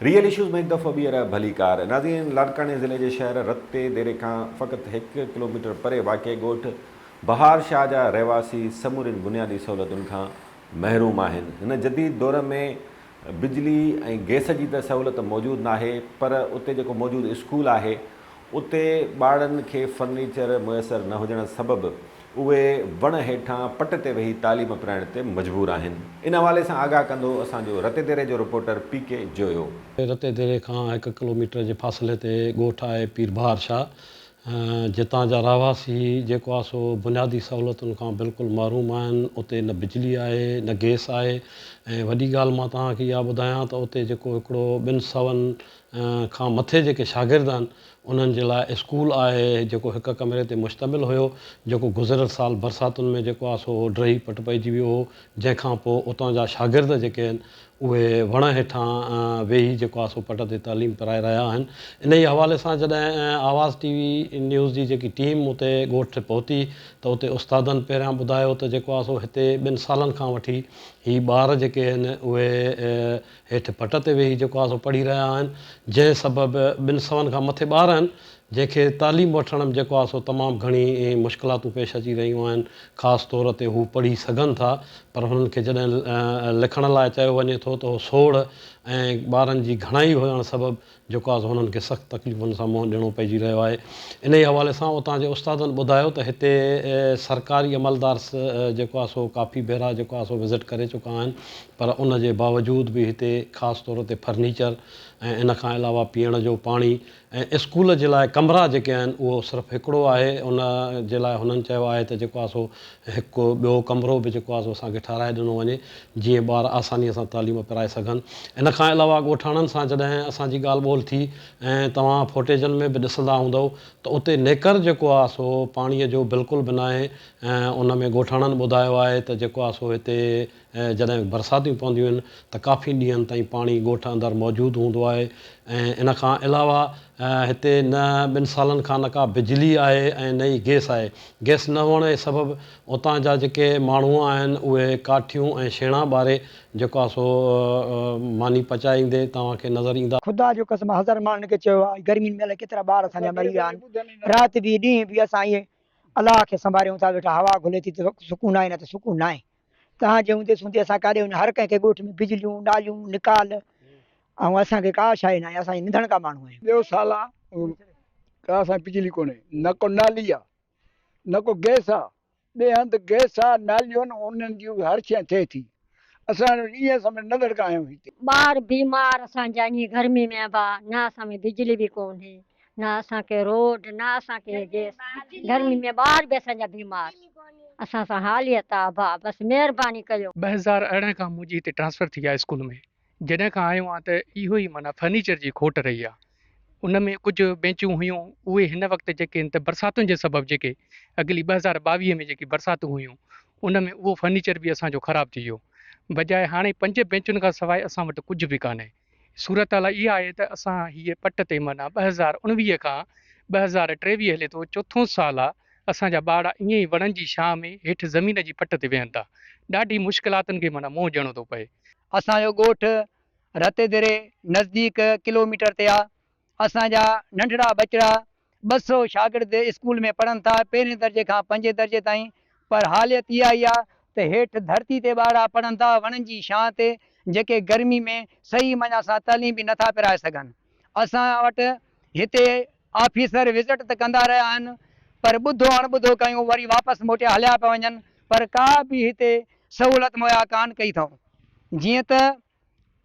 Real issues ۾ هڪ دفعو ٻيهر ڀليڪار. ناظرين لاڙڪاڻي ضلعي جي شهر رتي ديري کان فقط هڪ ڪلوميٽر پري واقع ڳوٺ بهار شاهه جا رهواسي سمورين بنيادي سهولتن کان محروم آهن. هن جديد دور ۾ بجلي ۽ گئس جي ته سهولت موجود ناهي پر اتي جيڪو موجود اسڪول آهي اتي ٻارڙن کي فرنيچر ميسر نه هجڻ سبب اهي وڻ هيٺان پٽ تي ويهي تعليم پرائڻ تي مجبور آهن. ان حوالي سان آگاهه ڪندو اسان جو رتيديري جو رپورٽر پي ڪي جويو. رتيديري کان هڪ ڪلوميٽر جي فاصلي تي ڳوٺ آهي پير بهار شاهه جتان جا رهواسي جيڪو آهي سو بنيادي سهولتن کان بلڪل محروم آهن اتي نه بجلي آهي نه گئس آهي ۽ وڏي ڳالهه مان توهان کي اها ٻڌايان ته اتي جيڪو هڪڙو ٻن سون کان مٿي جيڪي شاگرد آهن انهن جي لاء اسڪول آهي جيڪو هڪ ڪمري تي مشتمل هيو جيڪو گذريل سال برساتن ۾ جيڪو آهي سو ڊهي پٽ پئجي ويو هو جنهن کان پوء اتان جا شاگرد جيڪي آهن اهي وڻ هيٺان ويهي جيڪو آهي سو پٽ تي تعليم پرائي رهيا آهن انهي حوالي سان جڏهن آواز ٽي وي نيوز جي جيڪي ٽيم اتي ڳوٺ پهتي ته اتي استادن پهريان ٻڌايو ته جيڪو آهي سو هتي ٻن سالن کان وٺي هي ٻار جيڪي آهن اهي هيٺ پٽ تي ويهي جيڪو آهي سو پڙهي رهيا آهن، جنهن سبب ٻن سون کان مٿي ٻار آهن، جنهن کي تعليم وٺڻ ۾ جيڪو آهي سو تمام گهڻي مشڪلاتون پيش اچي رهيون آهن، خاص طور تي هو پڙهي سگهن ٿا پر هنن کي جڏهن لکڻ لاء چيو وڃي ٿو ته هو سوڙهه ۽ ٻارن جي گهڻائي هجڻ سبب جيڪو آهي سو هنن کي سخت تڪليفن سان منهن ڏيڻو پئجي رهيو آهي. انهيء حوالي سان اتان جي استادن ٻڌايو ته هتي سرڪاري عملدار جيڪو آهي سو ڪافي ڀيرا جيڪو آهي سو وزٽ ڪري چڪا آهن پر ان جي باوجود به هتي خاص طور تي فرنيچر ۽ ان کان علاوه پيئڻ جو پاڻي ۽ اسڪول جي لاء ڪمرا جيڪي آهن اهو صرف هڪڙو آهي ان جي لاء هنن چيو آهي ته جيڪو آهي سو هڪ ٻيو ڪمرو به جيڪو آهي سو اسان کي ٺهرائي ڏنو وڃي جيئن ٻار آسانيء سان تعليم پرائي سگهن. ان کان علاوه ڳوٺاڻن سان جڏهن اسان جي ڳالهه ٻولهه ٿي ۽ توهان فوٽيجن ۾ به ڏسندا هوندؤ ته اتي نيڪر جيڪو آهي سو پاڻيء جو بلڪل به ناهي ۽ ان ۾ ڳوٺاڻن ٻڌايو آهي ته جيڪو آهي سو هتي جڏهن برساتيون پونديون آهن ته ڪافي ڏينهن تائين پاڻي ڳوٺ اندر موجود هوندو آهي ۽ ان کان علاوه هتي نه ٻن سالن کان نه ڪا بجلي آهي ۽ نه ئي گئس آهي. گئس نه هئڻ جي سبب اتان جا جيڪي ماڻهو آهن اهي ڪاٺيون ۽ شيڻا ٻاري جيڪو آهي سو ماني پچائيندي توهان کي نظر ايندا. خدا جو قسم هزار ماڻهن کي چيو آهي گرمين ۾ الائي ڪيترا ٻار اسان جا مري ويا آهن رات به ڏينهن به اسان ائين الله کي سنڀاريون ٿا ويٺا هوا گهلي ٿي ته سڪون آهي نه ته سڪون ناهي توهان جي هوندي سوندي اسان ڪاڏي وڃون هر ڪنهن کي ڳوٺ ۾ بجليون ناليون نڪال ۽ اسان کي ڪا شيء ناهي اسان نڌڻڪا ماڻهو آهيون. ٻيو سال آ ڪا اسان کي بجلي ڪونهي نه ڪو نالي آ نه ڪو گئس آ ٻئي هنڌ گئس آ ناليون آهن انهن جي هر شيء ٿئي ٿي اسان ائين سمجهه نڌڻڪا آهيون هتي. ٻار بيمار اسان جا ائين گرمي ۾ ابا نه اسان ۾ بجلي به ڪونهي نه اسان کي روڊ نه اسان کي گئس گرمي ۾ ٻار به اسان جا بيمار اسان سان حاليت آ ابا بس مهرباني ڪيو. 2018 کان منهنجي هتي ٽرانسفر ٿي آ اسڪول ۾ جڏهن کان آيو آهيان ته اهو ئي معنيٰ فرنيچر جي کوٽ رهي آ ان ۾ ڪجهه بينچون هيون اهي هن وقت جيڪي آهن ته برساتن جي سبب جيڪي اڳلي 2022 ۾ جيڪي برساتون هيون ان ۾ اهو فرنيچر به اسان جو خراب ٿي ويو بجاء هاڻي پنج بينچن کان سواء اسان وٽ ڪجهه به ڪانهي صورتحال اها آهي ته اسان هيء پٽ تي معنيٰ 2019 کان 2023 هلي ٿو، چوٿون سال آ، اسان جا ٻارڙا ائين ئي وڻن جي ڇانء ۾ هيٺ زمين جي پٽ تي ويهن ٿا. ڏاڍي مشڪلاتن کي معنيٰ منهن ڏيڻو ٿو پئي. اسان جو ڳوٺ رتيدري نزديڪ ڪلوميٽر تي آ. اسان جا ننڍڙا ٻچڙا 200 شاگرد اسڪول ۾ پڙهن ٿا، پهرين درجي کان پنجين درجي تائين، پر حاليت اها ئي آ ته هيٺ ڌرتي تي ٻارڙا پڙهن ٿا وڻن جي ڇانء تي، جيڪي گرمي ۾ صحيح معنيٰ سان تعليم به نٿا پرائي سگهن. اسان وٽ هتي آفيسر وزٽ ته ڪندا رهيا آهن، پر ٻڌو اڻ ٻڌو ڪيون وري واپس موٽيا هليا پيا وڃن، پر ڪا به هتي سهولت مهيا ڪانه ڪئي اٿئون. جيئن ته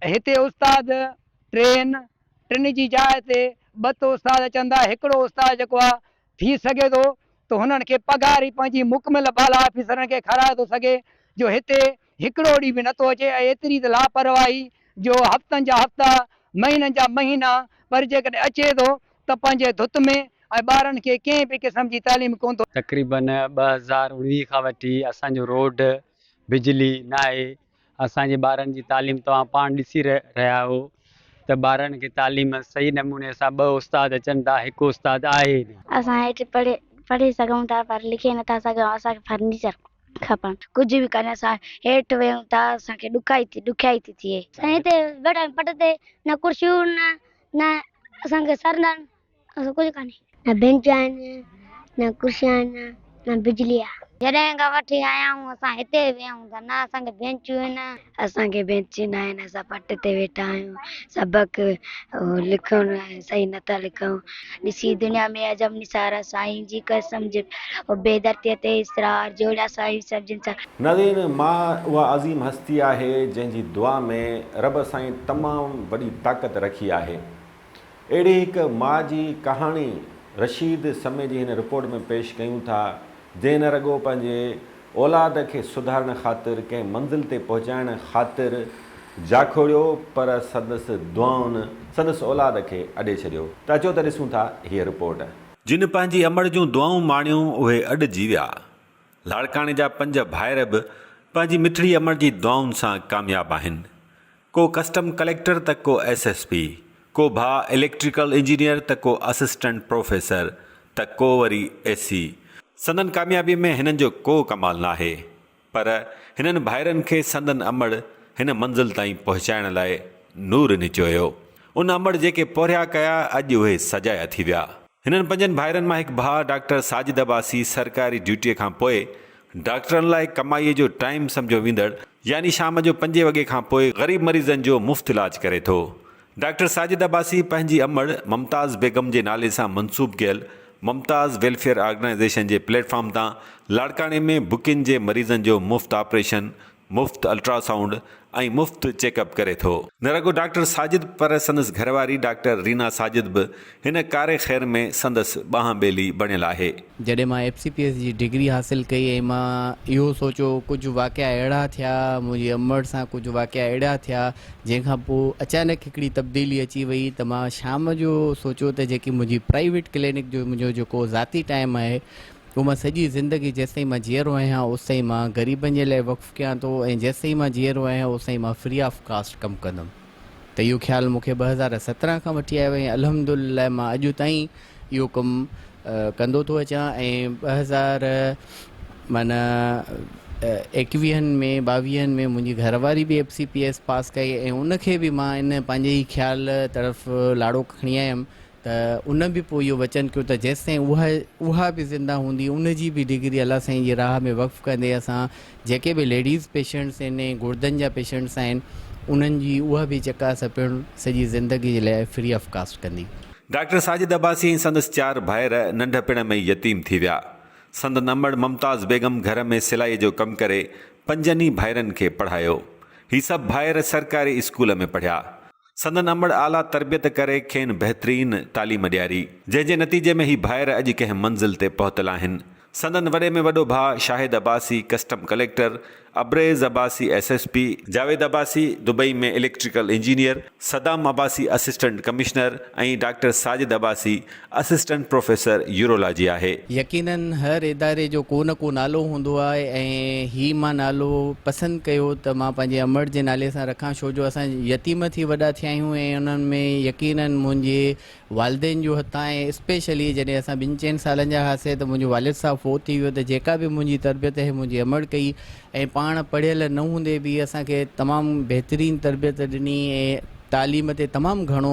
هتي استاد ٽين، ٽن جي جاء تي ٻه ته استاد اچن ٿا، هڪڙو استاد جيڪو آهي ٿي سگهي ٿو ته هنن کي پگهار ئي پنهنجي مڪمل بالا آفيسرن کي کارائي ٿو سگهي جو هتي هڪڙو ڏينهن به نٿو اچي ۽ ايتري ته لاپرواهي جو هفتن جا هفتا مهينن جا مهينا پر جيڪڏهن اچي ٿو ته پنهنجي ڌت ۾ ۽ ٻارن کي ڪنهن به قسم جي تعليم ڪونه ٿو تقريبن 2019 کان وٺي اسان جو روڊ بجلي ناهي اسان جي ٻارن جي تعليم توهان پاڻ ڏسي رهيا آهيو ته ٻارن کي تعليم صحيح نموني سان ٻه استاد اچن ٿا هڪ استاد آهي ئي نه. اسان هيٺ پڙهي پڙهي سگهون ٿا پر لکي نٿا سگهون اسان کي فرنيچر کپن. ڪجهه به ڪانهي اسان هيٺ ويهون ٿا اسان کي ڏکائي ٿي ڏکيائي ٿي ٿئي. اسان هتي ويٺا آهيون پٽ تي نه ڪرسيون نه نه اسان کي سر نه اسان ڪجهه ڪانهي. نه بينچ آهن نه ڪرسيون آهن نه بجلي آهي. جڏهن کان وٺي آيا آهيون اسان هتي ويهون ٿا نه اسان کي بينچون آهن. اسان کي بينچ نه آهن اسان پٽ تي ويٺا آهيون سبق لکڻ صحيح نٿا لکون. ڏسي دنيا ۾ عجب نثار سائين جي قسم جي بي ڌرتيء تي اسرار جوڙيا سائين سڀ جنسار. ناظرين ماء اها عظيم هستي آهي جنهن جي دعا ۾ رب سائين تمام وڏي طاقت رکي آهي. اهڙي هڪ ماء جي ڪهاڻي رشيد سمي جي هن رپورٽ ۾ پيش ڪيون ٿا، جنهن نه رڳو پنهنجي اولاد کي سڌارڻ خاطر ڪنهن منزل تي پهچائڻ خاطر جاکوڙيو پر سندس دعائن سندس اولاد کي اڏي ڇڏيو. ته اچو ته ڏسون ٿا هيء رپورٽ. جن پنهنجي امڙ جون دعائون ماڻيون اهي اڏجي ويا. لاڙڪاڻي جا پنج ڀائر به پنهنجي مٺڙي امڙ جي دعائن سان ڪامياب آهن. ڪو ڪسٽم ڪليڪٽر ته ڪو ايس ايس پي، ڪو ڀاء اليڪٽريڪل انجنيئر ته ڪو اسسٽنٽ پروفيسر ته ڪو وري اي سي. سندن ڪاميابي ۾ هنن جو ڪو ڪمال ناهي پر هنن ڀائرن کي سندن امڙ هن منزل تائين پهچائڻ لاء نور نچويو. ان امڙ جيڪي پورهيا ڪيا اڄ اهي سجايا ٿي ويا. هنن پنجن ڀائرن مان هڪ ڀاء ڊاڪٽر ساجد عباسي سرڪاري ڊيوٽيء کان پوء ڊاڪٽرن لاء ڪمائيء جو ٽائيم سمجهيو ويندڙ يعني شام جو پنجين وڳي کان پوء غريب مريضن جو مفت علاج ڪري ٿو. ڊاڪٽر ساجد عباسي پنهنجي امڙ ممتاز بيگم جي نالي سان منسوب ڪيل ممتاز ويلفيئر آرگنائيزيشن جي پليٽ فارم تان لاڙڪاڻي ۾ بڪين جي مريضن جو مفت آپريشن، مفت الٽرا سائونڊ ۽ مفت چيڪ اپ ڪري ٿو. نه رڳو ڊاڪٽر ساجد پر سندس گهرواري ڊاڪٽر رينا ساجد به هن ڪاري خير ۾ سندس ٻانهن ٻيلي بڻيل آهي. جڏهن مان ايف سي پي ايس جي ڊگري حاصل ڪئي ۽ مان اهو سوچيو ڪجهه واقعا اهڙا ٿيا منهنجي امڙ سان ڪجهه واقعا اهڙا ٿيا جنهن کان پوء اچانڪ هڪڙي تبديلي اچي وئي ته مان شام جو سوچيو ته جيڪي منهنجي پرائيويٽ ڪلينڪ جو منهنجو جيڪو ذاتي ٽائيم آهي اهو مان سڄي زندگي جيستائين مان جيئرو آهيان اوستائين مان غريبن جي لاء وقف ڪيان ٿو ۽ جيستائين مان جيئرو آهيان اوستائين مان فري آف ڪاسٽ ڪم ڪندم ته اهو خيال مون کي 2017 کان وٺي آيو ۽ الحمد لله مان اڄ تائين اهو ڪم ڪندو ٿو اچان ۽ 2000 معنيٰ ايڪويهن ۾ ٻاويهن ۾ منهنجي گهر واري به F C P S pass ڪئي ۽ ان کي به مان ان پنهنجي ئي خيال طرف لاڙو کڻي آيم ته ان به پوء اهو وچن ڪيو ته جيستائين اها اها به زنده هوندي ان جي به ڊگري الله سائين جي راهه ۾ وقف ڪندي اسان جيڪي به ليڊيز پيشنٽس آهن ۽ گڙدن جا پيشنٽس آهن انهن جي اها به چڪاس پڻ سڄي زندگي جي لاء فري آف ڪاسٽ ڪندي. ڊاڪٽر ساجد عباسي ۽ سندس چار ڀائر ننڍپڻ ۾ ئي يتيم ٿي ويا. سندن امڙ ممتاز بيگم گهر ۾ سلائي جو ڪم ڪري پنجن ئي ڀائرن کي پڙهايو. هي سڀ ڀائر سرڪاري اسڪول ۾ پڙهيا. سندن امڙ اعليٰ تربيت ڪري کين بهترين تعليم ڏياري، جنهن جي نتيجي ۾ هي ڀائر اڄ ڪنهن منزل تي پهتل آهن. سندن وڏي ۾ وڏو ڀاء Shahid Abbasi custom collector, Abrez Abbasi S S P, Javed Abbasi Dubai ۾ electrical engineer, Saddam Abbasi assistant commissioner ۽ doctor Sajid Abbasi assistant professor urology آهي. يقينن هر اداري جو ڪو نه ڪو نالو هوندو آهي ۽ هي مان نالو پسند ڪيو ته مان پنهنجي امڙ جي نالي سان رکان ڇو جو اسان يتيم ٿي وڏا ٿيا آهيون ۽ انهن ۾ يقينن منهنجي والدين جو هٿ آهي ۽ اسپيشلي جڏهن اسان ٻن چئن سالن جا هئاسين ته منهنجو والد صاحب فوت ٿي ويو ته جيڪا به منهنجي تربيت اهي منهنجي امڙ ڪئي ۽ پاڻ پڙهيل نه هوندي به اسان کي تمام بهترين تربيت ڏني ۽ تعليم تي تمام گهڻو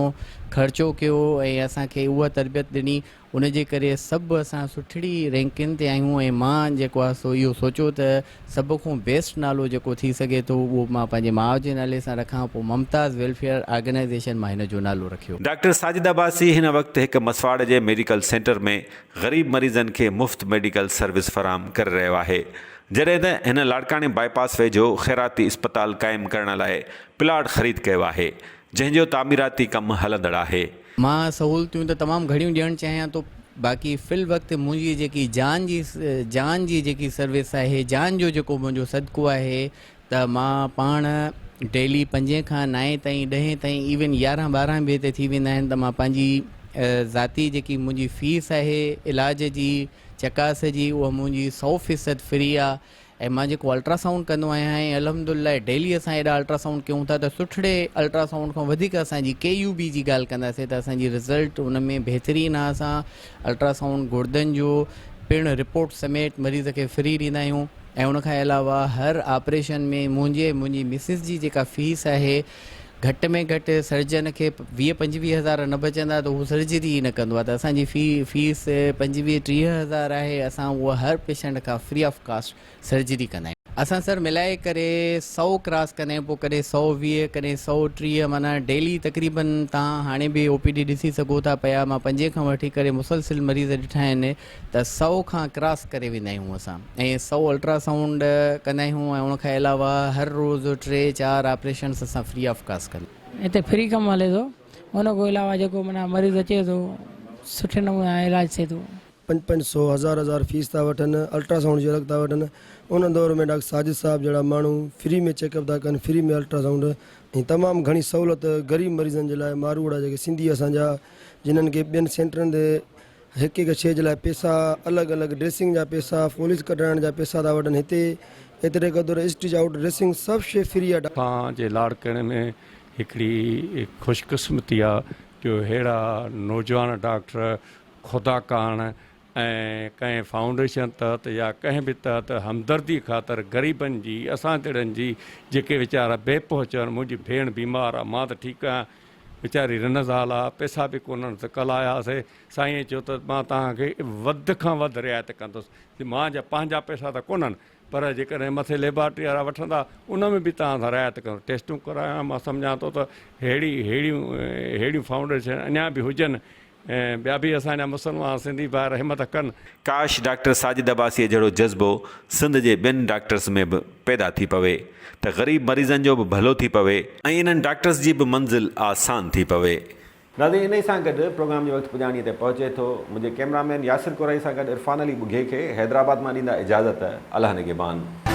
خرچو ڪيو ۽ اسان کي اها تربيت ڏني ان جي ڪري سڀ اسان سٺڙي رينڪن تي آهيون ۽ مان جيڪو آهي سو اهو سوچيو ته سڀ کان بيسٽ نالو جيڪو ٿي سگهي ٿو اهو مان پنهنجي ماء جي نالي سان رکان پوء ممتاز ويلفيئر آرگنائيزيشن مان هن جو نالو رکيو. ڊاڪٽر ساجد عباسي هن وقت هڪ مسواڙ جي ميڊيڪل سينٽر ۾ غريب مريضن کي مفت ميڊيڪل سروس فراهم ڪري رهيو آهي جڏهن ته هن لاڙڪاڻي بائي پاس ويجهو خيراتي اسپتال قائم ڪرڻ لاء پلاٽ خريد ڪيو آهي، جنهن جو تعميراتي ڪم هلندڙ آهي. مان سهولتيون ته تمام گهڻيون ڏيڻ چاهيان ٿو باقي في الوقت منهنجي جيڪي جان جي جان جي جيڪي سروس آهي جان جو جيڪو منهنجو صدقو آهي ته مان پاڻ ڊيلي پنجين کان نائين تائين ڏهين تائين ايون يارهن ٻارهن به هتي ٿي ويندا آهن ته مان پنهنجي ذاتي جيڪي منهنجي فيس آهي علاج جي چڪاس جي اها منهنجي سئو فيصد فري آهي ۽ مان جيڪو الٽرا سائونڊ ڪندو آهيان ۽ الحمد لله ڊيلي اسان ايڏا الٽرا سائونڊ ڪيون ٿا ته سٺڙي الٽرا سائونڊ کان وڌيڪ اسان جي ڪي يو بي جي ڳالهه ڪنداسين ته اسان جي رزلٽ ان ۾ بهترين آهي اسان الٽرا سائونڊ گڙدن جو پڻ رپورٽ سميت مريض کي فري ڏيندا آهيون. ۽ ان کان علاوه هر آپريشن ۾ منهنجي ۽ منهنجي مسز جي جيڪا فيس آهي گهٽ ۾ گهٽ سرجن کي 20 25 هزار نه بچندا ته هو سرجري ئي نه ڪندو آهي ته اسان جي في فيس 25 30 هزار آهي اسان اها هر پيشنٽ کان فري آف ڪاسٽ سرجري ڪندا آهيون. اسان سر ملائي ڪري سئو ڪراس ڪندا آهيون پوء ڪڏهن 120 ڪڏهن 130 معنيٰ ڊيلي تقريبن تهان هاڻي به او پي ڊي ڏسي سگهو ٿا پيا مان پنجين کان وٺي ڪري مسلسل مريض ڏٺا آهن ته سئو کان ڪراس ڪري ويندا آهيون اسان ۽ سئو الٽرا سائونڊ ڪندا آهيون ۽ ان کان علاوه هر روز ٽي چار آپريشنس اسان فري آف ڪاسٽ ڪندا هتي فري ڪم هلي ٿو ان کان علاوه جيڪو معنيٰ مريض اچي ٿو سٺي نموني سان علاج ٿئي ٿو. پنج پنج سو هزار هزار فيس ٿا وٺن الٽرا سائونڊ جي الڳ ٿا وٺن ان دور ۾ ڊاڪٽر ساجد صاحب جهڙا ماڻهو فري ۾ چيڪ اپ ٿا ڪن فري ۾ الٽرا سائونڊ ۽ تمام گهڻي سهولت غريب مريضن جي لاء ماروئڙا جيڪي سنڌي اسان جا جنھن کي ٻين سينٽرن تي هڪ هڪ شيء جي لاء پيسا الڳ الڳ ڊريسنگ جا پيسا فوليز ڪڍرائڻ جا پيسا ٿا وٺن هتي ايتري قدر اسٽچ آئوٽ ڊريسنگ سڀ شيء فري آ. اسان جي لاڙڪاڻي ۾ هڪڙي خوش قسمتي آ جو ههڙا نوجوان ڊاڪٽر خدا ڪاڻ ۽ ڪنهن فائونڊيشن تحت يا ڪنهن به تحت همدردي خاطر غريبن جي اسان جهڙن جي جيڪي ويچارا بي پهچ آهن منهنجي ڀيڻ بيمار آ مان ته ٺيڪ آهيان ويچاري رن زال آ پئسا به ڪونهن ته ڪلهه آياسي سائين چيو ته مان توهان کي وڌ کان وڌ رعايت ڪندس مان جا پنهنجا پئسا ته ڪونهن پر جيڪڏهن مٿي ليبارٽري وارا وٺندا ان ۾ به توهان سان رعايت ڪندو ٽيسٽون ڪرايان مان سمجهان ٿو ته ههڙي ههڙيون ههڙيون فائونڊيشن اڃا به هجن ۽ ٻيا به اسان جا مسلمان سنڌي ڀائر همت ڪن. ڪاش ڊاڪٽر ساجد عباسيء جهڙو جذبو سنڌ جي ٻين ڊاڪٽرس ۾ به پيدا ٿي پوي ته غريب مريضن جو به ڀلو ٿي پوي ۽ انهن ڊاڪٽرس جي به منزل آسان ٿي پوي. ناظرين انهي سان گڏ پروگرام جو وقت پڄاڻيء تي پهچي ٿو. منهنجي ڪئميرا مين ياسر ڪورائي سان گڏ عرفان علي ٻگهي کي حيدرآباد مان ڏيندا اجازت. الله نگهبان.